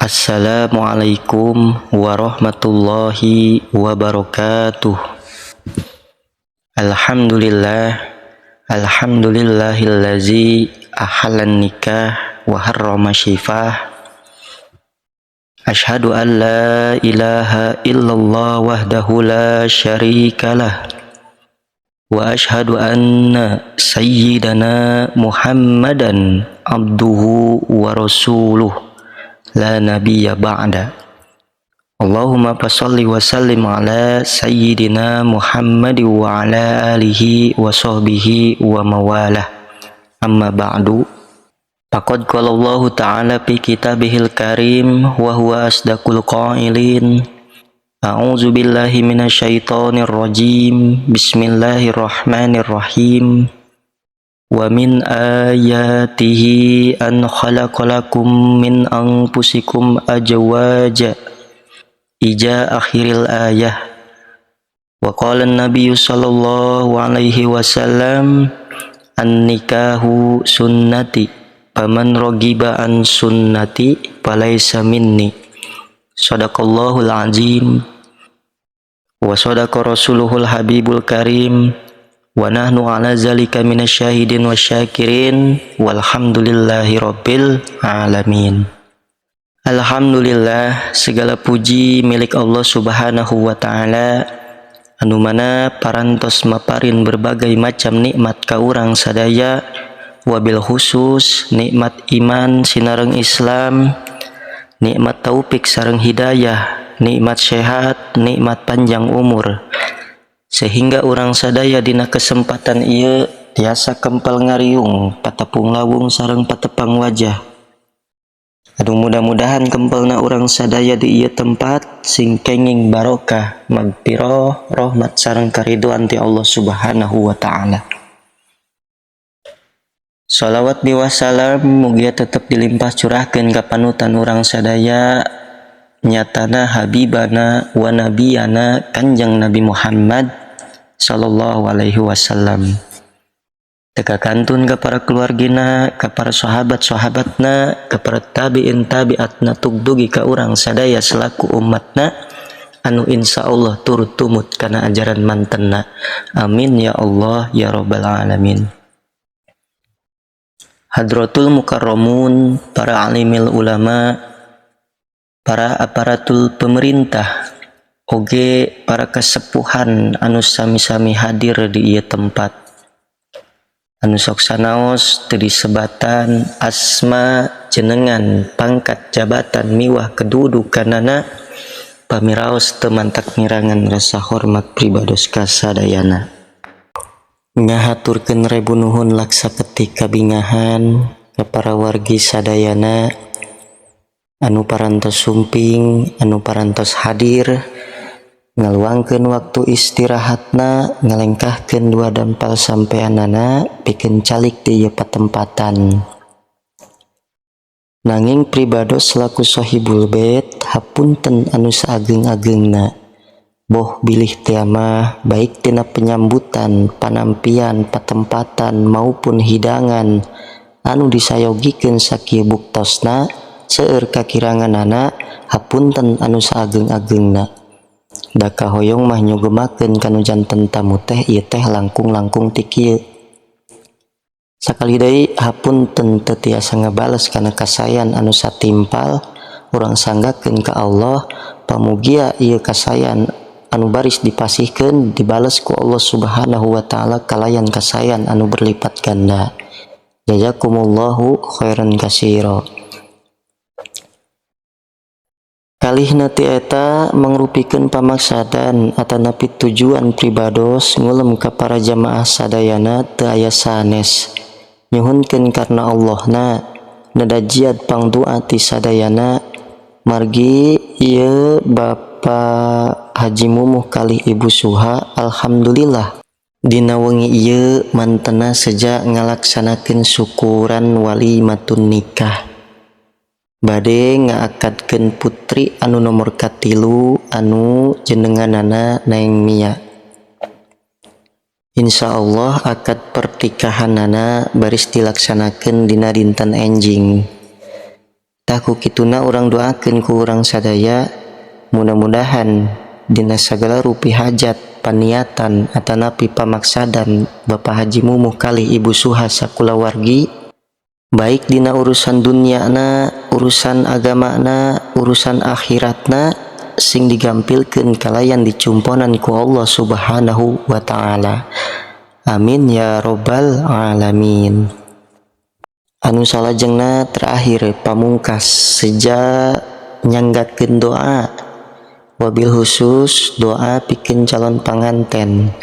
Assalamualaikum warahmatullahi wabarakatuh. Alhamdulillah, alhamdulillahillazi ahallan nikah wa harrama syifah. Ashhadu an la ilaha illallah wahdahu la syarikalah wa ashhadu anna sayyidana Muhammadan abduhu wa rasuluh la nabiyya ba'da. Allahumma fasholli wa sallim ala sayyidina Muhammad wa ala alihi wa sahbihi wa mawalah. Amma ba'du. Faqad qala Allahu ta'ala fi kitabihil karim wa huwa asdaqul qailin. A'udzu billahi minasyaitonir rajim. Bismillahirrahmanirrahim. Wa min ayatihi an khalaqalakum min anfusikum ajwaja ija akhiril ayah. Wa qala an-nabiy sallallahu alaihi wasallam, an-nikahu sunnati, faman ragiba an sunnati falaisa minni. Sadaqallahul azim wa sadaqa rasuluhul habibul karim wa nahnu ala zalika minasyahidin wasyakirin walhamdulillahi rabbil alamin. Alhamdulillah, segala puji milik Allah Subhanahu wa taala, anu mana parantos maparin berbagai macam nikmat ka urang sadaya, wabil khusus nikmat iman sinareng Islam, nikmat taufik sareng hidayah, nikmat sehat, nikmat panjang umur, sehingga urang sadaya dina kesempatan ieu tiasa kempel ngariung, patepung lawung sareng patepang wajah. Aduh, mudah-mudahan kempelna urang sadaya di ieu tempat sing kenging barokah, magfirah, rahmat sareng karidoan ti Allah Subhanahu wa taala. Salawat miwah salam mugia tetep dilimpah curahkeun ka panutan urang sadaya, nyatana habibana wa nabiyana Kanjeng Nabi Muhammad sallallahu alaihi wasallam. Teka kantun ka para keluargina, ka para sahabat-sahabatna, ka para tabiin tabiatna, tugdugi ka urang sadaya selaku umatna anu insya Allah turut tumut kana ajaran mantenna. Amin ya Allah ya rabbal alamin. Hadratul mukarramun, para alimil ulama, para aparatul pemerintah, oge para kesepuhan anu sami-sami hadir di ieu tempat, anu sok sanaos teu disebatan asma, jenengan, pangkat, jabatan miwah kedudukanana, pamiraos teu mantak ngirangan rasa hormat pribados ka sadayana. Ngahaturkeun rebu nuhun laksa ketik kabingahan ka para wargi sadayana anu parantos sumping, anu parantos hadir, ngaluangkeun waktu istirahatna, ngalengkahkeun dua dampal sampeanana pikeun calik di ieu patempatan. Nanging pribados selaku sohibul bait, hapunten anu saageng-agengna, boh bilih tea mah baik tina penyambutan, panampian, patempatan maupun hidangan anu disayogikeun sakieu buktosna seueur kakiranganana, hapunten anu saageng-agengna. Da kahoyong mah nyugemakeun kanu janten tamu teh ieu teh langkung-langkung ti kieu. Sakali deui hapunten teu tiasa ngabales kana kasayan anu satimpal. Urang sanggakeun ka Allah, pamugia ieu kasayan anu baris dipasihkeun dibales ku Allah Subhanahu wa taala kalayan kasayan anu berlipat ganda. Jazakumullahu khairan katsira. Kalihna ti eta mangrupikeun pamaksadan atanapi tujuan pribados ngulem ka para jamaah sadayana teu aya sanes. Nyuhunkeun karena Allahna, neda jiad pangdoa ti sadayana, margi ieu Bapak Haji Mumuh kalih Ibu Suha alhamdulillah dina wengi ieu mantena seja ngalaksanakeun syukuran walimatun nikah, bade ngaakadkeun putri anu nomor katilu anu jenenganana Neng Mia. Insya Allah akad pertikahanana baris dilaksanakeun dina dinten enjing. Tah, ku kituna urang doakeun ku urang sadaya, mudah-mudahan dina sagala rupi hajat, paniatan atanapi pamaksadan Bapak Haji Mumuh kalih Ibu Suha sakulawargi, baik dina urusan dunyana, urusan agamana, urusan akhiratna, sing digampilkeun kalayan dicumponan ku Allah Subhanahu wa Ta'ala. Amin ya robbal alamin. Anu salajengna, terakhir, pamungkas, seja nyanggakeun doa, wabil khusus doa pikeun calon panganten,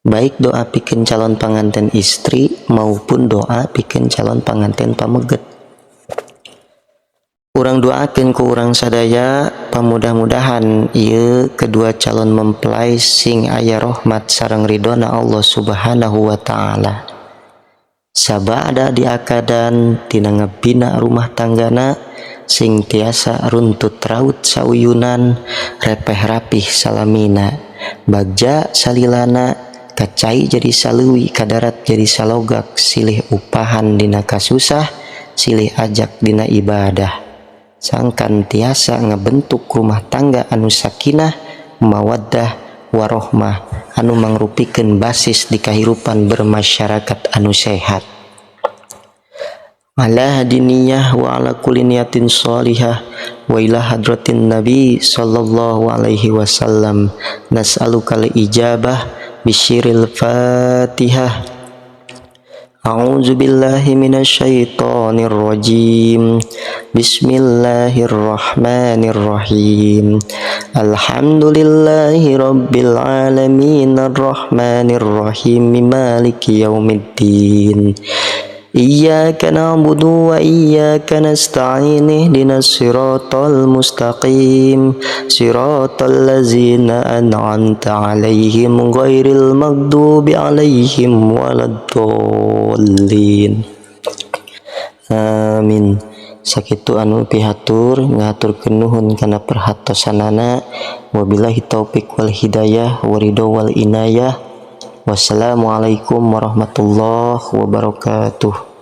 baik doa pikeun calon panganten istri maupun doa pikeun calon panganten pameget. Urang doakeun ku urang sadaya, pamudah-mudahan ieu kedua calon mempelai sing aya rahmat sareng ridona Allah Subhanahu wa Ta'ala, sabada diakadan tina ngebina rumah tanggana sing tiasa runtut raut sauyunan, repeh rapih salamina, bagja salilana, kacai jadi saleuwi, kadarat jadi salogak, silih upahan dina kasusah, silih ajak dina ibadah, sangkan tiasa ngebentuk rumah tangga anu sakinah, mawaddah, warohmah, anu mangrupikeun basis di kahirupan bermasyarakat anu sehat. Ala hadiniyah wa ala kulli niyatin sholihah wa ila hadratin nabi sallallahu alaihi wasallam nas'aluka ijabah bisyiril fatihah. A'udzu billahi minasyaitonir rajim. Bismillahirrahmanirrahim. Alhamdulillahi rabbil alamin arrahmanir rahim maliki yaumiddin. Iyyaka na'budu wa iyyaka nasta'in ihdinas siratal mustaqim siratal ladzina an'amta 'alaihim ghairil maghdubi 'alaihim waladdallin. Amin. Sakitu anu pihatur, ngahaturkeun nuhun kana perhatosanana. Wabillahi taufik wal hidayah waridho wal inayah. Wassalamualaikum warahmatullahi wabarakatuh.